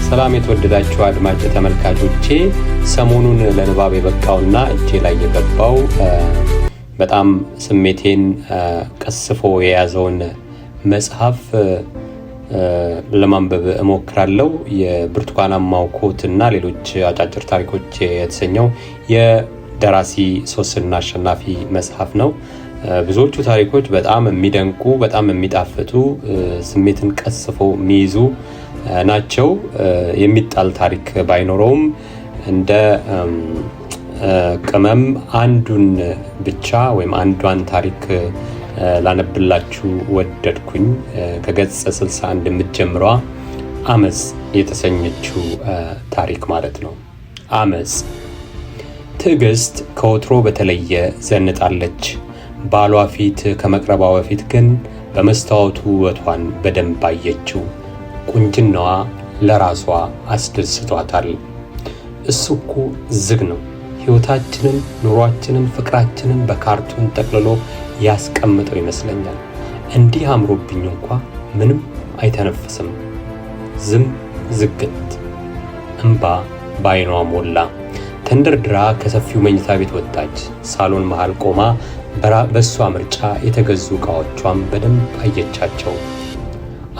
ሰላም የተወደዳችሁ አድማጭ ተመልካቾቼ፣ ሰሞኑን ለንባብ የበቃውና እጄ ላይ የገባው በጣም ስሜቴን ቀስፎ የያዘውን መጽሐፍ ለማንበብ እሞክራለሁ። የብርቱካናማው ኮት እና ሌሎች አጫጭር ታሪኮች የተሰኘው የደራሲ ሶስና አሸናፊ መጽሐፍ ነው። ብዙዎቹ ታሪኮች በጣም የሚደንቁ፣ በጣም የሚጣፍጡ፣ ስሜትን ቀስፎ የሚይዙ ናቸው። የሚጣል ታሪክ ባይኖረውም እንደ ቅመም አንዱን ብቻ ወይም አንዷን ታሪክ ላነብላችሁ ወደድኩኝ። ከገጽ 61 የምትጀምረዋ አመፅ የተሰኘችው ታሪክ ማለት ነው። አመፅ። ትዕግስት ከወትሮ በተለየ ዘንጣለች። ባሏ ፊት ከመቅረቧ በፊት ግን በመስታወቱ ውበቷን በደንብ አየችው። ቁንጅናዋ ለራሷ አስደስቷታል። እሱ እኮ ዝግ ነው። ሕይወታችንን፣ ኑሯችንን፣ ፍቅራችንን በካርቶን ጠቅልሎ ያስቀምጠው ይመስለኛል። እንዲህ አምሮብኝ እንኳ ምንም አይተነፍስም። ዝም ዝግት። እምባ በዓይኗ ሞላ። ተንደርድራ ከሰፊው መኝታ ቤት ወጣች። ሳሎን መሃል ቆማ በእሷ ምርጫ የተገዙ ዕቃዎቿን በደንብ አየቻቸው።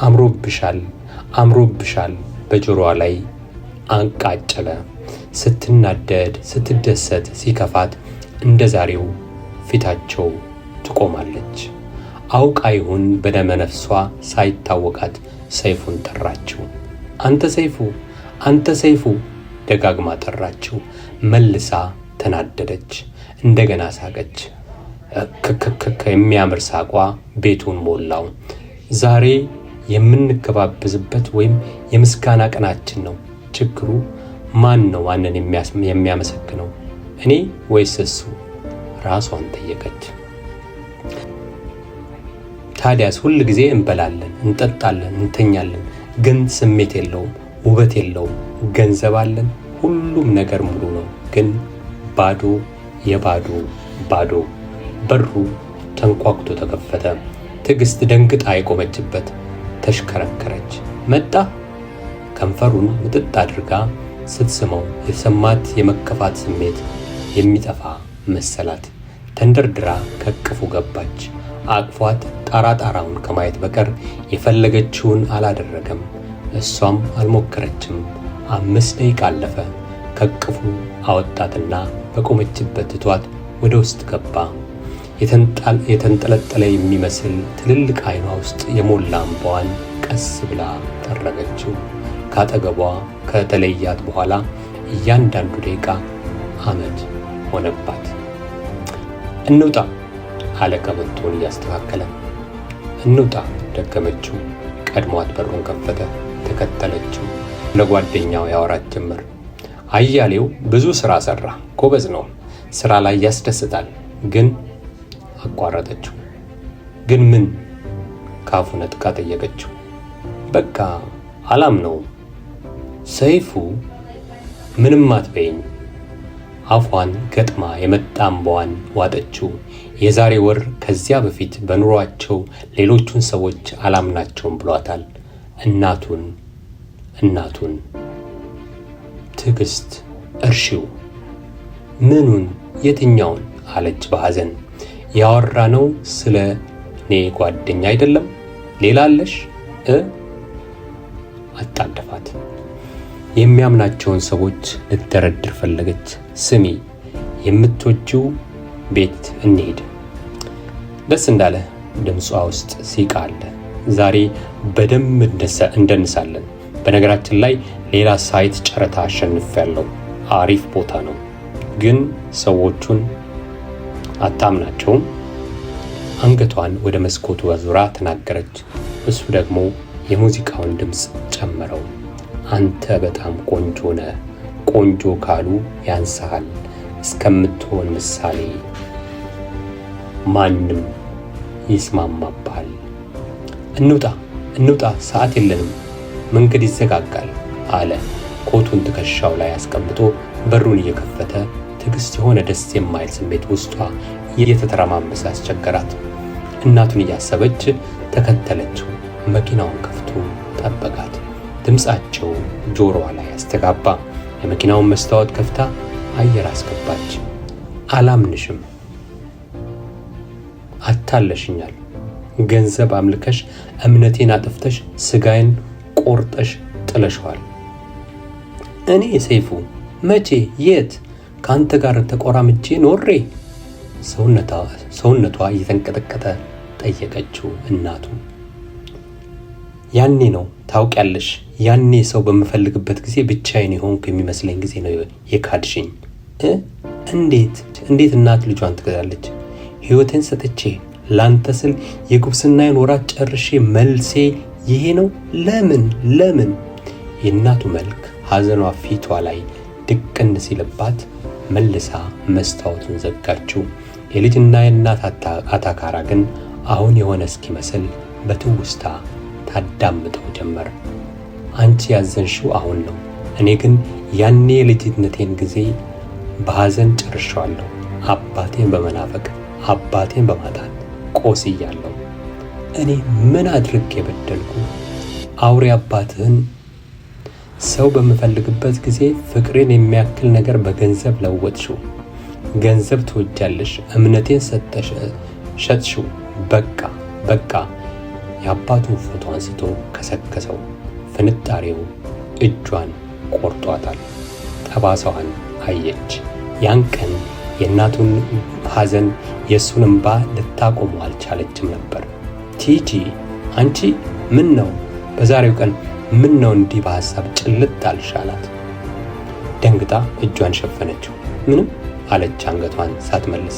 አምሮብሻል፣ አምሮብሻል በጆሮዋ ላይ አንቃጨለ። ስትናደድ፣ ስትደሰት፣ ሲከፋት እንደ ዛሬው ፊታቸው ትቆማለች። አውቃ ይሁን በደመ ነፍሷ ሳይታወቃት ሰይፉን ጠራችው። አንተ ሰይፉ፣ አንተ ሰይፉ ደጋግማ ጠራችው። መልሳ ተናደደች። እንደገና ሳቀች። ክክክክ የሚያምር ሳቋ ቤቱን ሞላው። ዛሬ የምንገባበዝበት ወይም የምስጋና ቀናችን ነው። ችግሩ ማን ነው ማንን የሚያመሰግነው? እኔ ወይስ እሱ? ራሷን ጠየቀች። ታዲያስ ሁል ጊዜ እንበላለን፣ እንጠጣለን፣ እንተኛለን፣ ግን ስሜት የለውም፣ ውበት የለውም። ገንዘብ አለን፣ ሁሉም ነገር ሙሉ ነው፣ ግን ባዶ፣ የባዶ ባዶ። በሩ ተንኳኩቶ ተከፈተ። ትዕግስት ደንግጣ የቆመችበት ተሽከረከረች። መጣ። ከንፈሩን ምጥጥ አድርጋ ስትስመው የተሰማት የመከፋት ስሜት የሚጠፋ መሰላት። ተንደርድራ ከእቅፉ ገባች። አቅፏት ጣራ ጣራውን ከማየት በቀር የፈለገችውን አላደረገም። እሷም አልሞከረችም። 5 ደቂቃ አለፈ። ከእቅፉ አወጣትና በቆመችበት ትቷት ወደ ውስጥ ገባ። የተንጠለጠለ የሚመስል ትልልቅ ዓይኗ ውስጥ የሞላ እምባዋን ቀስ ብላ ጠረገችው። ካጠገቧ ከተለያት በኋላ እያንዳንዱ ደቂቃ ዓመት ሆነባት። እንውጣ አለ ቀበቶውን እያስተካከለ። እንውጣ ደገመችው። ቀድሟት በሩን ከፈተ። ተከተለችው። ለጓደኛው ያወራት ጀመር። አያሌው ብዙ ስራ ሰራ፣ ጎበዝ ነው፣ ስራ ላይ ያስደስታል። ግን አቋረጠችው። ግን ምን? ካፉ ነጥቃ ጠየቀችው። በቃ አላምነውም። ሰይፉ ምንም አትበይኝ። አፏን ገጥማ የመጣ እምባዋን ዋጠችው። የዛሬ ወር ከዚያ በፊት በኑሯቸው ሌሎቹን ሰዎች አላምናቸውም ብሏታል። እናቱን እናቱን ትዕግስት እርሺው። ምኑን? የትኛውን? አለች በሐዘን። ያወራነው ስለ እኔ ጓደኛ አይደለም? ሌላ አለሽ እ? አጣደፋት። የሚያምናቸውን ሰዎች ልትደረድር ፈለገች። ስሚ፣ የምትወጂው ቤት እንሂድ። ደስ እንዳለ ድምጿ ውስጥ ሲቃ አለ። ዛሬ በደንብ እንደንሳለን። በነገራችን ላይ ሌላ site ጨረታ አሸንፌያለሁ። አሪፍ ቦታ ነው፣ ግን ሰዎቹን አታምናቸውም? አንገቷን ወደ መስኮቱ አዙራ ተናገረች። እሱ ደግሞ የሙዚቃውን ድምፅ ጨመረው። አንተ በጣም ቆንጆ ነህ፣ ቆንጆ ካሉ ያንስሃል፣ እስከምትሆን ምሳሌ ማንም ይስማማብሃል። እንውጣ እንውጣ፣ ሰዓት የለንም፣ መንገድ ይዘጋጋል አለ። ኮቱን ትከሻው ላይ አስቀምጦ በሩን እየከፈተ። ትዕግስት የሆነ ደስ የማይል ስሜት ውስጧ እየተተረማመሰ አስቸገራት። እናቱን እያሰበች ተከተለችው። መኪናውን ከፍቶ ጠበቃት። ድምፃቸው ጆሮዋ ላይ አስተጋባ። የመኪናውን መስታወት ከፍታ አየር አስገባች። አላምንሽም፣ አታለሽኛል። ገንዘብ አምልከሽ እምነቴን አጥፍተሽ ስጋዬን ቆርጠሽ ጥለሸዋል። እኔ ሰይፉ መቼ የት ከአንተ ጋር ተቆራምጄ ኖሬ? ሰውነቷ እየተንቀጠቀጠ ጠየቀችው እናቱ። ያኔ ነው ታውቂያለሽ፣ ያኔ ሰው በምፈልግበት ጊዜ ብቻዬን የሆንኩ የሚመስለኝ ጊዜ ነው የካድሽኝ። እንዴት እንዴት እናት ልጇን ትክዳለች? ሕይወቴን ሰጥቼ ላንተ ስል የጉብዝናዬን ወራት ጨርሼ መልሴ ይሄ ነው? ለምን ለምን? የእናቱ መልክ ሐዘኗ ፊቷ ላይ ድቅን ሲልባት መልሳ መስታወቱን ዘጋችው። የልጅና የእናት አታካራ ግን አሁን የሆነ እስኪመስል በትውስታ ታዳምጠው ጀመር። አንቺ ያዘንሽው አሁን ነው። እኔ ግን ያኔ የልጅነቴን ጊዜ በሐዘን ጨርሼዋለሁ። አባቴን በመናፈቅ አባቴን በማጣት ቆስያለሁ። እኔ ምን አድርጌ የበደልኩ? አውሬ አባትህን ሰው በምፈልግበት ጊዜ ፍቅሬን የሚያክል ነገር በገንዘብ ለወጥሽው። ገንዘብ ትወጃለሽ፣ እምነቴን ሰጠሽ ሸጥሽው። በቃ በቃ። የአባቱን ፎቶ አንስቶ ከሰከሰው። ፍንጣሬው እጇን ቆርጧታል። ጠባሳዋን አየች። ያን ቀን የእናቱን ሐዘን የእሱን እንባ ልታቆመው አልቻለችም ነበር። ቲጂ አንቺ ምን ነው በዛሬው ቀን ምን ነው እንዲህ በሐሳብ ጭልጥ አልሽ? አላት። ደንግጣ እጇን ሸፈነችው። ምንም አለች አንገቷን ሳትመልስ።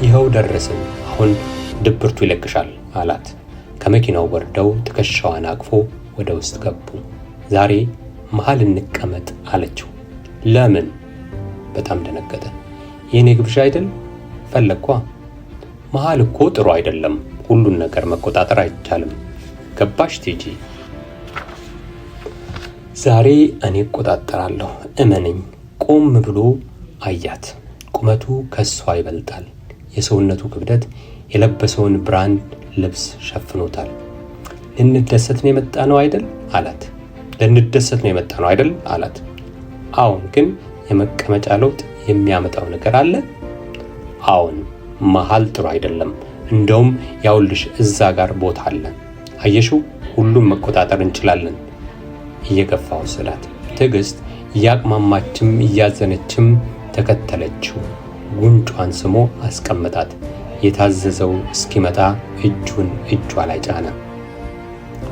ይኸው ደረስን፣ አሁን ድብርቱ ይለቅሻል አላት። ከመኪናው ወርደው ትከሻዋን አቅፎ ወደ ውስጥ ገቡ። ዛሬ መሀል እንቀመጥ አለችው። ለምን? በጣም ደነገጠ። የእኔ ግብዣ አይደል? ፈለግኳ። መሀል እኮ ጥሩ አይደለም። ሁሉን ነገር መቆጣጠር አይቻልም። ገባሽ ቲጂ? ዛሬ እኔ እቆጣጠራለሁ፣ እመነኝ። ቆም ብሎ አያት። ቁመቱ ከሷ ይበልጣል። የሰውነቱ ክብደት የለበሰውን brand ልብስ ሸፍኖታል። ልንደሰት ነው የመጣ ነው አይደል አላት። ልንደሰት ነው የመጣ ነው አይደል አላት። አዎን፣ ግን የመቀመጫ ለውጥ የሚያመጣው ነገር አለ? አዎን፣ መሀል ጥሩ አይደለም። እንደውም ያውልሽ እዛ ጋር ቦታ አለ። አየሽው፣ ሁሉም መቆጣጠር እንችላለን። እየገፋ ወሰዳት። ትዕግስት እያቅማማችም እያዘነችም ተከተለችው። ጉንጯን ስሞ አስቀመጣት። የታዘዘው እስኪመጣ እጁን እጇ ላይ ጫነ።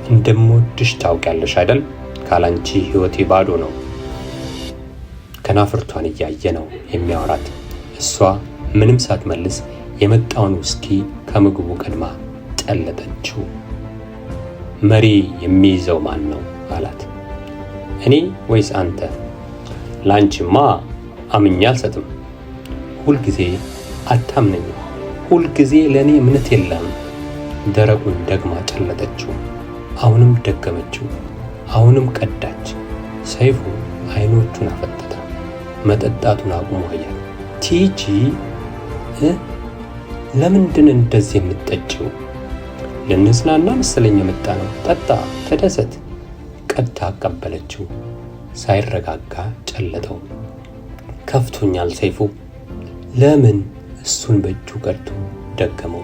እንደምወድሽ ታውቂያለሽ አይደል? ካላንቺ ሕይወቴ ባዶ ነው። ከናፍርቷን እያየ ነው የሚያወራት። እሷ ምንም ሳትመልስ የመጣውን ውስኪ ከምግቡ ቀድማ ጨለጠችው። መሪ የሚይዘው ማን ነው አላት። እኔ ወይስ አንተ? ላንቺማ አምኜ አልሰጥም። ሁልጊዜ አታምነኝም። ሁልጊዜ ለእኔ እምነት የለም። ደረቁን ደግማ ጨለጠችው። አሁንም ደገመችው። አሁንም ቀዳች። ሰይፉ አይኖቹን አፈጠጠ። መጠጣቱን አቁሞ አያት። ቲጂ ለምንድን እንደዚህ የምትጠጪው? ልንዝናና መሰለኝ የመጣ ነው። ጠጣ፣ ተደሰት። ቀድታ አቀበለችው። ሳይረጋጋ ጨለጠው። ከፍቶኛል ሰይፉ። ለምን? እሱን በእጁ ቀድቶ ደገመው።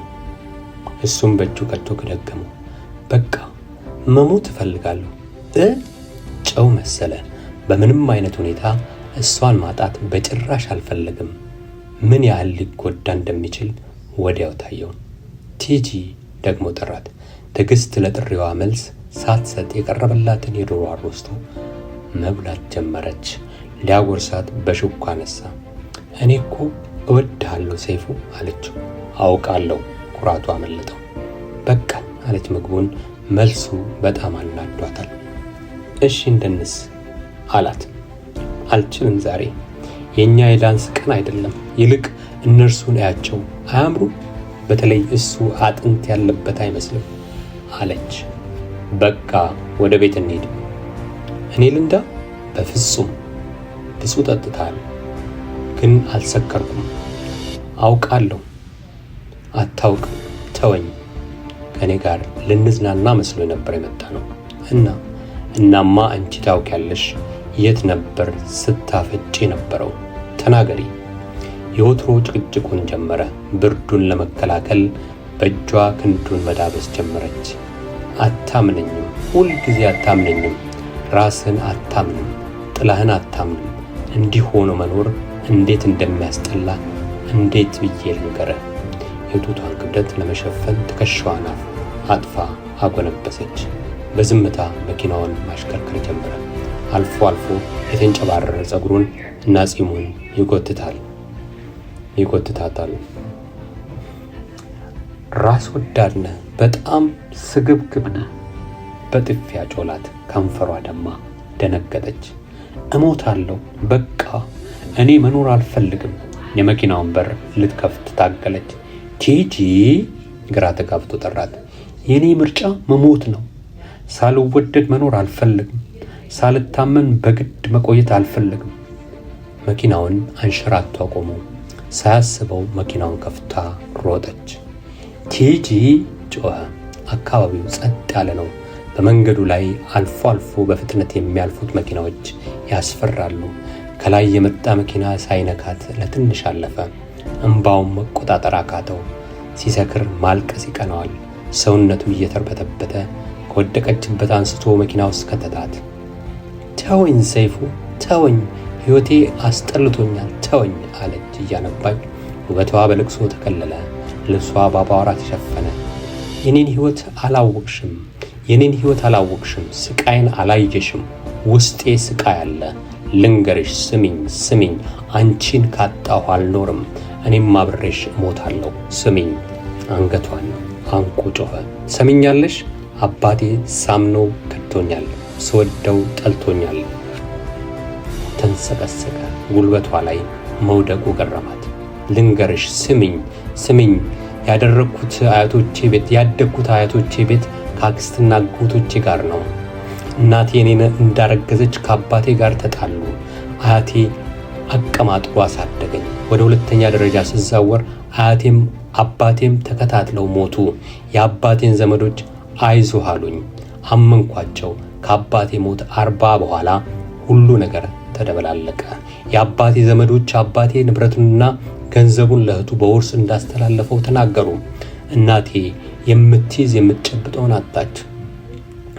እሱም በእጁ ቀድቶ ደገመው። በቃ መሞት እፈልጋለሁ። ጨው መሰለ። በምንም አይነት ሁኔታ እሷን ማጣት በጭራሽ አልፈለግም። ምን ያህል ሊጎዳ እንደሚችል ወዲያው ታየው። ቲጂ ደግሞ ጠራት። ትዕግስት ለጥሪዋ መልስ ሳትሰጥ የቀረበላትን የዶሮ አሮስቶ መብላት ጀመረች። ሊያጎርሳት በሹካ አነሳ። እኔ እኮ እወድሃለሁ ሰይፉ አለችው። አውቃለሁ። ኩራቱ አመለጠው። በቃ አለች ምግቡን። መልሱ በጣም አናዷታል። እሺ እንደንስ አላት። አልችልም ዛሬ የእኛ የዳንስ ቀን አይደለም። ይልቅ እነርሱን እያቸው አያምሩ? በተለይ እሱ አጥንት ያለበት አይመስልም አለች። በቃ ወደ ቤት እንሂድ። እኔ ልንዳ? በፍጹም ብዙ ጠጥተሃል፣ ግን አልሰከርኩም። አውቃለሁ። አታውቅም። ተወኝ። ከእኔ ጋር ልንዝናና መስሎ ነበር የመጣ ነው እና እናማ አንቺ ታውቂያለሽ፣ የት ነበር ስታፈጭ የነበረው? ተናገሪ። የወትሮ ጭቅጭቁን ጀመረ። ብርዱን ለመከላከል በእጇ ክንዱን መዳበስ ጀመረች። አታምነኝም፣ ሁልጊዜ አታምነኝም። ራስን አታምንም፣ ጥላህን አታምንም። እንዲህ ሆኖ መኖር እንዴት እንደሚያስጠላ እንዴት ብዬ ልንገርህ? የጡቷን ክብደት ለመሸፈን ትከሻዋን አጥፋ አጎነበሰች። በዝምታ መኪናውን ማሽከርከር ጀመረ። አልፎ አልፎ የተንጨባረረ ፀጉሩን እና ፂሙን ይጎትታታል። ራስ ወዳድ ነህ፣ በጣም ስግብግብ ነህ። በጥፊ አጮላት። ከንፈሯ ደማ። ደነገጠች። እሞታለሁ፣ በቃ እኔ መኖር አልፈልግም። የመኪናውን በር ልትከፍት ታገለች። ቲጂ ግራ ተጋብቶ ጠራት። የእኔ ምርጫ መሞት ነው። ሳልወደድ መኖር አልፈልግም። ሳልታመን በግድ መቆየት አልፈልግም። መኪናውን አንሸራቶ አቆመው። ሳያስበው መኪናውን ከፍታ ሮጠች። ቲጂ ጮኸ። አካባቢው ጸጥ ያለ ነው። በመንገዱ ላይ አልፎ አልፎ በፍጥነት የሚያልፉት መኪናዎች ያስፈራሉ። ከላይ የመጣ መኪና ሳይነካት ለትንሽ አለፈ። እምባውን መቆጣጠር አቃተው። ሲሰክር ማልቀስ ይቀናዋል። ሰውነቱ እየተርበተበተ ከወደቀችበት አንስቶ መኪና ውስጥ ከተታት። ተወኝ ሰይፉ ተወኝ፣ ሕይወቴ አስጠልቶኛል፣ ተወኝ አለች እያነባች። ውበቷ በልቅሶ ተከለለ። ልብሷ በአቧራ ተሸፈነ። የኔን ሕይወት አላወቅሽም፣ የኔን ሕይወት አላወቅሽም፣ ስቃይን አላየሽም። ውስጤ ስቃይ አለ። ልንገርሽ፣ ስሚኝ፣ ስሚኝ፣ አንቺን ካጣሁ አልኖርም። እኔም አብሬሽ እሞታለሁ። ስሚኝ። አንገቷን አንቆ ጮኸ። ሰሚኛለሽ? አባቴ ሳምነው ከድቶኛል፣ ስወደው ጠልቶኛል። ተንሰቀሰቀ። ጉልበቷ ላይ መውደቁ ገረማት። ልንገርሽ፣ ስሚኝ፣ ስሚኝ፣ ያደረግኩት አያቶቼ ቤት ያደግኩት አያቶቼ ቤት ከአክስትና አጎቶቼ ጋር ነው። እናቴ እኔን እንዳረገዘች ከአባቴ ጋር ተጣሉ። አያቴ አቀማጥሎ አሳደገኝ። ወደ ሁለተኛ ደረጃ ስዛወር አያቴም አባቴም ተከታትለው ሞቱ። የአባቴን ዘመዶች አይዞህ አሉኝ። አመንኳቸው። ከአባቴ ሞት 40 በኋላ ሁሉ ነገር ተደበላለቀ። የአባቴ ዘመዶች አባቴ ንብረቱንና ገንዘቡን ለእህቱ በውርስ እንዳስተላለፈው ተናገሩ። እናቴ የምትይዝ የምትጨብጠውን አጣች።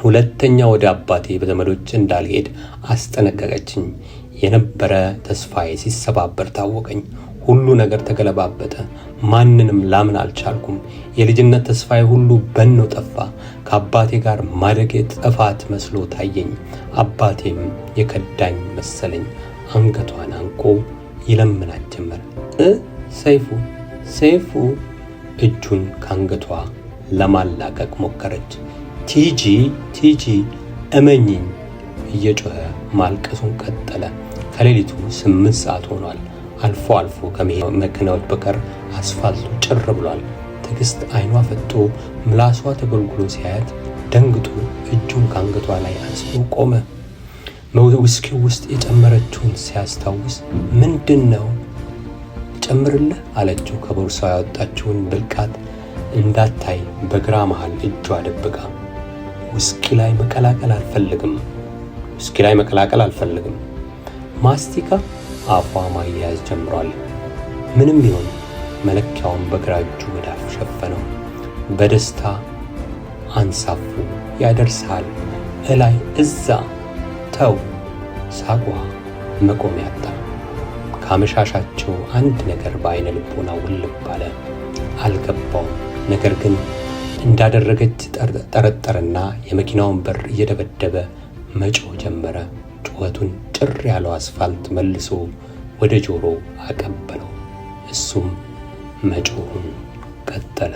ሁለተኛ ወደ አባቴ በዘመዶች እንዳልሄድ አስጠነቀቀችኝ። የነበረ ተስፋዬ ሲሰባበር ታወቀኝ። ሁሉ ነገር ተገለባበጠ። ማንንም ላምን አልቻልኩም። የልጅነት ተስፋዬ ሁሉ በኖ ጠፋ። ከአባቴ ጋር ማደጌ ጥፋት መስሎ ታየኝ። አባቴም የከዳኝ መሰለኝ። አንገቷን አንቆ ይለምናት ጀመር። ሰይፉ ሰይፉ። እጁን ከአንገቷ ለማላቀቅ ሞከረች። ቲጂ ቲጂ እመኚኝ እየጮኸ ማልቀሱን ቀጠለ። ከሌሊቱ 8 ሰዓት ሆኗል። አልፎ አልፎ ከመኪናዎች በቀር አስፋልቱ ጭር ብሏል። ትዕግስት አይኗ ፈጦ ምላሷ ተጎልጉሎ ሲያያት ደንግጦ እጁን ከአንገቷ ላይ አንስቶ ቆመ። ውስኪው ውስጥ የጨመረችውን ሲያስታውስ ምንድን ነው ጨምርልህ አለችው። ከቦርሳዋ ያወጣችውን ብልቃት እንዳታይ በግራ መሃል እጇ ደብቃ። ውስኪ ላይ መቀላቀል አልፈልግም፣ ውስኪ ላይ መቀላቀል አልፈልግም። ማስቲካ አፏ ማያያዝ ጀምሯል። ምንም ይሁን መለኪያውን በግራ እጁ መዳፍ ሸፈነው። በደስታ አንሳፉ። ያደርሳል እላይ እዛ ተው። ሳቋ መቆሚያ አጣ። ካመሻሻቸው አንድ ነገር በአይነ ልቦና ውልብ አለ። አልገባውም። ነገር ግን እንዳደረገች ጠረጠረና የመኪናውን በር እየደበደበ መጮህ ጀመረ። ጩኸቱን ጭር ያለው አስፋልት መልሶ ወደ ጆሮ አቀበለው። እሱም መጮሁን ቀጠለ።